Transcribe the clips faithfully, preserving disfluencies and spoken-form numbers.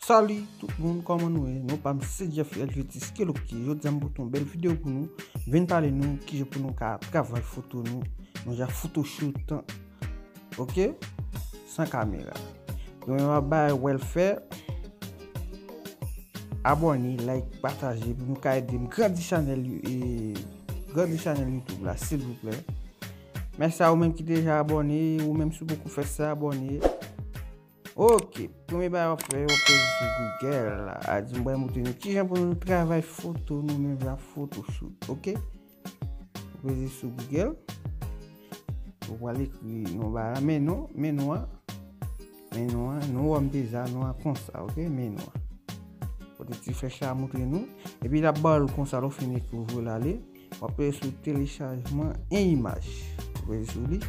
Salut tout moun, kòman nou ye? Non pa m se Jeff L G T Skeloki. Jodi a m pote yon bèl videyo pou nou. Vin pale nou kijan pou nou ka travay foto nou. Nou ja photoshoot. Ok? San kamera. Premye bagay w pral fè, abòne, like, pataje pou nou ka ede m grandi chanèl, e, grandi chanèl YouTube la, silvouplè. Mèsi a ou menm ki deja abòne, ou menm si w poko fè sa, abòne. Ok, premye bagay w ap fè, w ap peze sou Google la. A di m pral montre nou kijan pou nou travay foto nou menm jan Photoshop, ok? Ou peze sou Google. Ou pral ekri non bagay la, men non, men non an. Men non an, non an m peze a, non an konsa, ok? Men non an. Kote ti flèch la montre nou. Epi l ap ba w l konsa, lè w fin ekri, ou voye l ale. W ap peze sou telechajman en imaj. Ou peze sou li.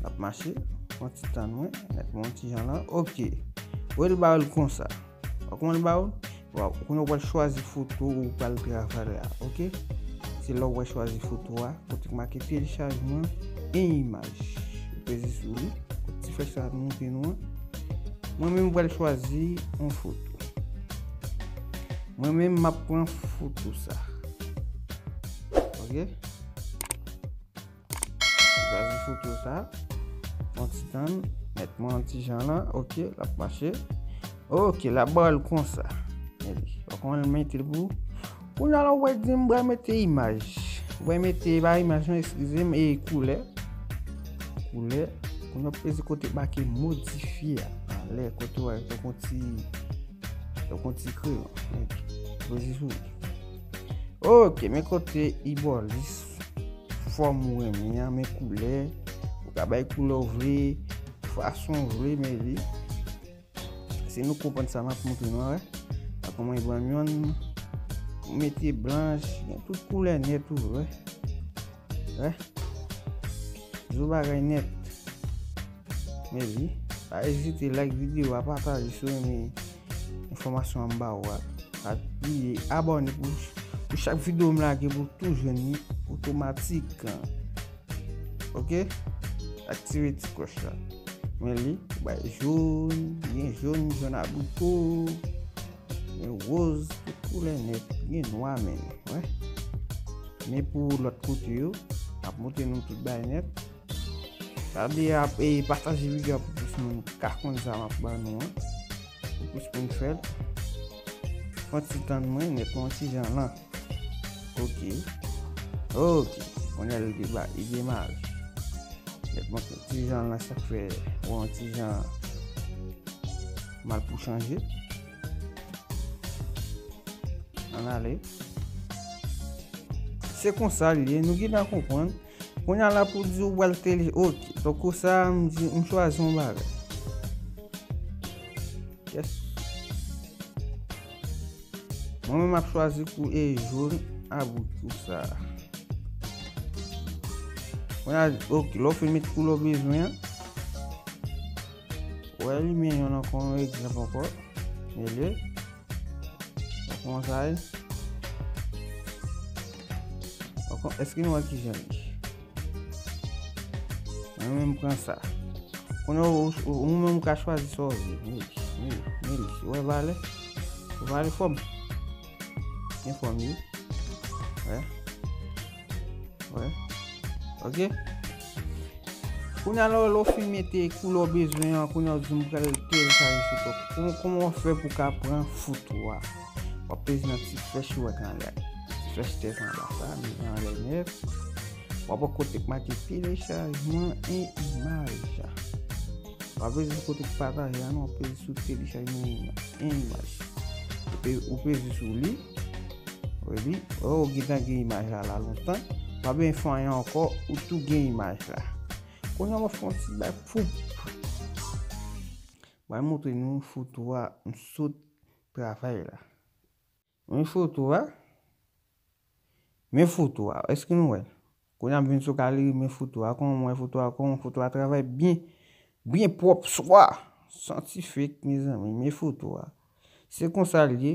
L ap mache. Pran ti tan mwen. Mèt mwen yon ti jan la. Ok. Wè l ba w l konsa. Wè kòman l ba w l? Waw, kounye a w pral chwazi foto ou pral travay la, ok? Se la w pral chwazi foto a, kote k make telechajman en imaj. Ou peze sou li, kote ti flèch sa montre nou an. Mwen menm, m pral chwazi yon foto. Mwen menm, m ap pran foto sa. Ok? Chwazi foto sa. Yon ti tan, mèt mwen yon ti jan la. Ok, l ap mache. Ok, l ap ba w l konsa. Men li. Fòk mwen mete l pou. Kounye a la, w pral di m pral mete imaj. W pral mete, pa imaj non, eskize m, e koulè. Koulè. Kounye a w peze kote make modifye a. Anlè, kote w wè, tankou ti, tankou ti kreyon. Men li. Peze sou li. Ok, men kote ibòlis. Fòm ou renmen an, men koulè. Ou ka bay koulè w vle, fason w vle, men li. Si nou konprann sa m ap montre nou an, wè. Tankou mwen pran yonn, ou mete blanch, gen tout koulè nèt ou vle, wè. Wè. Jou bagay nèt. Men li. Pa ezite like videyo a, pataje si w renmen enfòmasyon an m ba ou a. Pa bliye abòne pou, pou chak videyo m lage pou w toujou jwenn li otomatik. Ok? Aktive ti klòch la. Men li, bay jòn, gen jòn, jòn abriko, gen woz, tout koulè nèt, gen nwa menm, wè. Men pou lòt kote yo, m ap montre nou tout bagay nèt. Pa bliye ap, e, pataje videyo a pou plis moun ka konn sa m ap ba nou an. Pou plis moun fè l. Pran ti tan mwen, mèt mwen yon ti jan lan. Ok. Ok. Kounye a l demare. Mèt mwen yon ti jan lan, sa k fè, wè, yon ti jan mal pou chanje. Ann ale. Se konsa l ye, nou gentan konprann. Kounye a la pou di w pral tele-, ok. Tankou sa, m di, m chwazi yon bagay. Yes. Mwen menm m ap chwazi kou e jòn abriko sa. Kounye a, ok, lè w fin met koulè w bezwen an. Wè li, men yon ankò, yon egzanp ankò. Men li. Kòman sa ye? Èske nou wè kijan li? Mwen menm pran sa. Kounye a ou, ou, ou menm ou ka chwazi sa w vle. Men li, men li, men li. Wè valè? Wè valè fòm? Gen fòm wi. Wè. Wè. Ok. Kounye a la, lè w fin mete koulè w bezwen an, kounye a w di m pral telechaje foto. Kòman, kòman w fè pou w ka pran foto a? W ap peze nan ti flèch ou wè k anlè. Ti flèch tèt anba sa, li anlè nèt. W ap wè kote k make telechajman en imaj. W ap peze sou kote k pataje a, non, w ap peze sou telechajman en imaj. Ou pe-, ou peze sou li. Wè li. Oh, ou gentan gen imaj la, la lontan. Pa bezwen fè anyen ankò, ou tou gen imaj la. Kounye a m ap fè yon ti bay foup. Mwen montre nou foto a, m sot travay la. Men foto a. Men foto a. Èske nou wè l? Kounye a m vin sou galeri, men foto a. Kòman mwen foto a? Kòman foto a travay byen? Byen pwòp, swa. Santifik, mezanmi. Men foto a. Se konsa l ye.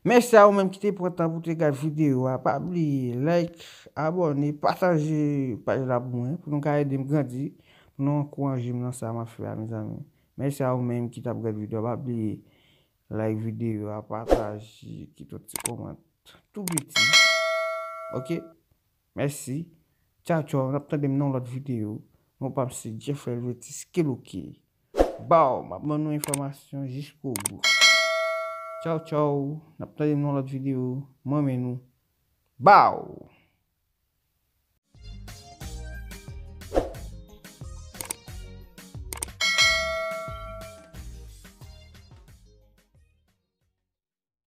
Mèsi a ou menm ki te pran tan pou te gad videyo a. Pa bliye like, abòne, pataje paj la pou mwen, pou nou ka ede m grandi, pou nou ankouraje m nan sa m ap fè a, mezanmi. Mèsi a ou menm ki t ap gad videyo a. Pa bliye Like videyo a, pataje, kite yon ti kòmantè tou piti. Ok? Mèsi. Tchaw, tchaw. N ap tande m nan yon lòt videyo. Non pa m se Jeffrey Helvetis Keloke. Baw, m ap ban nou enfòmasyon jiskobou. Tchaw, tchaw. N ap tande m nan yon lòt videyo. Mwen men nou. Baw!